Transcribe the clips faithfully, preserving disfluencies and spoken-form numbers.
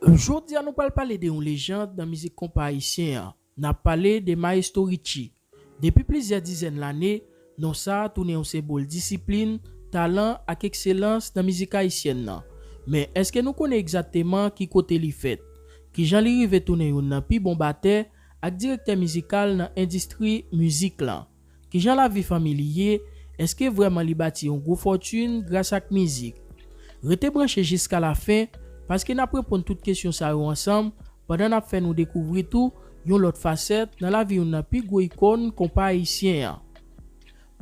Jodi a nou pral pale de yon lejand nan mizik konpa ayisyen an. N ap pale de Maestro Richie. Depi plizyè dizèn lane, non sa a tounen yon senbòl disiplin, talan ak ekselans nan mizik ayisyèn nan. Men èske nou konnen egzakteman ki kote li fèt? Kijan li rive tounen youn nan pi bon batè ak direktè mizikal nan endistri mizik lan? Kijan lavi fanmi li ye? Èske vrèman li bati yon gwo fòtin gras ak mizik? Rete branche jiska lafen, paske n ap reponn tout kesyon sa yo ansanm pandan n ap fè nou dekouvri tou yon lòt fasèt nan lavi youn nan pi gwo ikòn konpa ayisyen an.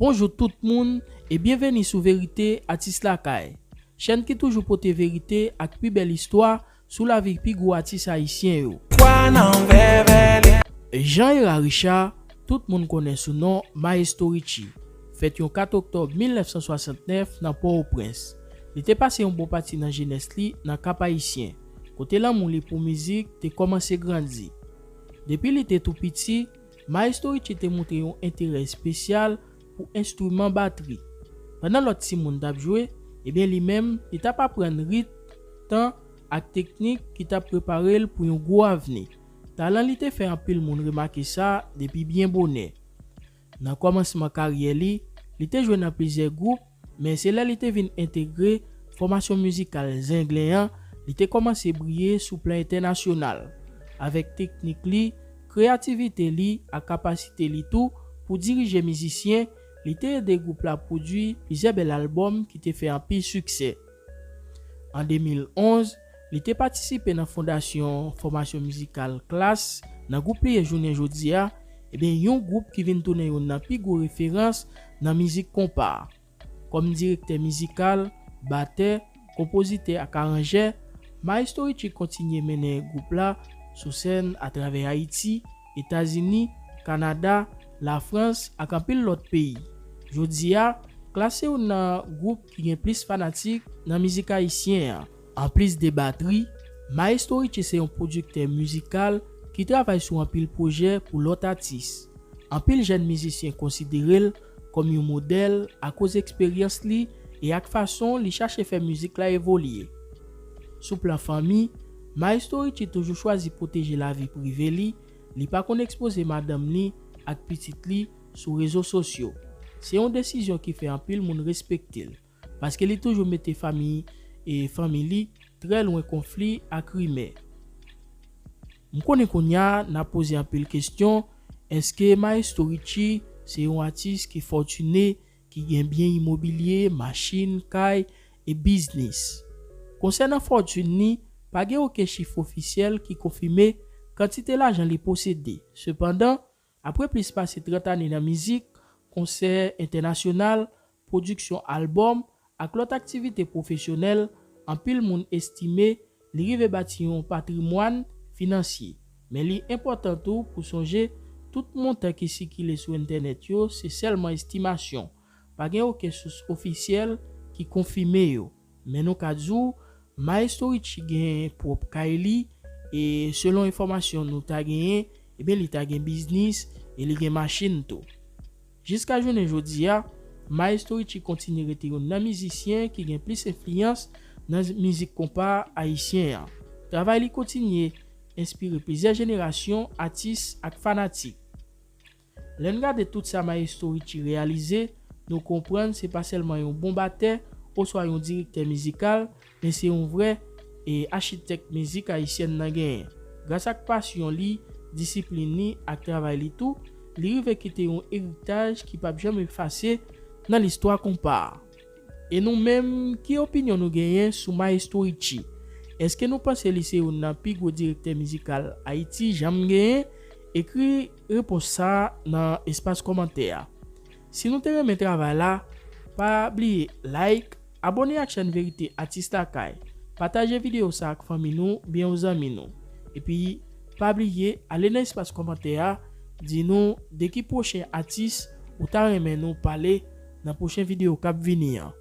Bonjou tout moun e byenveni sou Verite Atis Lakay, chèn ki toujou pote verite ak pi bèl istwa sou lavi pi gwo atis ayisyen yo. Kwa nan vèvè li. Jean Héra Richard, tout moun konnen sou non Maestro Richie, fèt yon kat oktòb mil nèf san swasantnèf nan Pòtoprens. Li te pase yon bon pati nan jenès li nan Kap Ayisyen, kote lanmou li pou mizik te kòmanse grandi. Depi li te tou piti, Maestro Richie te montre yon enterè espesyal pou enstriman batri. Pandan lòt timoun t ap jwe, ebyen li menm, li t ap aprann rit, tan, ak teknik ki t ap prepare l pou yon gwo avni. Talan li te fè anpil moun remake sa depi byen bonè. Nan kòmansman karyè li, li te jwe nan plizyè gwoup, men se lè li te vin entegre fòmasyon mizikal Zenglen an, li te kòmanse briye sou plan entènasyonal. Avèk teknik li, kreyativite li ak kapasite li tou pou dirije mizisyen, li te ede gwoup la pwodui plizyè bèl albòm ki te fè anpil siksè. An de mil onz, li te patisipe nan fondasyon fòmasyon mizikal Klass, nan gwoup li ye jounen jodi a, ebyen yon gwoup ki vin tounen youn nan pi gwo referans nan mizik konpa. Kòm direktè mizikal, batè, konpozitè ak aranjè, Maestro Richie kontinye mennen gwoup la sou sèn atravè Ayiti, Etazini, Kanada, Lafrans ak anpil lòt peyi. Jodi a, Klass se youn nan gwoup ki gen plis fanatik nan mizik ayisyen an. Anplis de batri, Maestro Richie se yon pwodiktè mizikal ki travay sou anpil pwojè pou lòt atis. Anpil jèn mizisyen konsidere l kòm yon modèl akoz eksperyans li e ak fason li chache fè mizik la evolye. Sou plan fanmi, Maestro Richie toujou chwazi pwoteje lavi prive li, li pa konn ekspoze madanm li ak pitit li sou rezo sosyo. Se yon desizyon ki fè anpil moun respekte l, paske li toujou mete fanmi e fanmi li trè lwen konfli ak rimè. M konnen kounye a n ap poze anpil kesyon, èske Maestro Richie se yon atis ki fòtine, ki gen byen imobilye, machin, kay e biznis? Konsènan fòtin li, pa gen okenn chif ofisyèl ki konfime kantite lajan li posede. Sepandan, apre plis pase trant ane nan mizik, konsè entènasyonal, pwodiksyon albòm ak lòt aktivite pwofesyonèl, anpil moun estime li rive bati yon patrimwàn finansye. Men li enpòtan tou pou sonje tout montan ki sikile sou entènèt yo se sèlman estimasyon. Pa gen okenn sous ofisyèl ki konfime yo. Men nou ka di w, Maestro Richie gen pwòp kay li, e selon enfòmasyon nou ta genyen, ebyen li ta gen biznis e li gen machin tou. Jiska jounen jodi a, Maestro Richie kontinye rete youn nan mizisyen ki gen plis enfliyans nan mizik konpa ayisyen an. Travay li kontinye enspire plizyè jenerasyon atis ak fanatik. Lè n gade tout sa Maestro Richie reyalize, nou konprann se pa sèlman yon bon batè oswa yon direktè mizikal, men se yon vrè e achitèk mizik ayisyèn nan genyen. Gras ak pasyon li, disiplin li ak travay li tou, li rive kite yon eritaj ki p ap janm efase nan listwa konpa a. E nou menm, ki opinyon nou genyen sou Maestro Richie? Èske nou panse li se youn nan pi gwo direktè mizikal Ayiti janm genyen? Ekri repons sa a nan espas kòmantè a. Si nou te renmen travay la, pa bliye like, abòne ak chèn Verite Atis Lakay, pataje videyo sa ak fanmi nou oubyen yon zanmi nou. Epi, pa bliye ale nan espas kòmantè a, di nou de ki pwochen atis ou ta renmen nou pale nan pwochen videyo k ap vini an.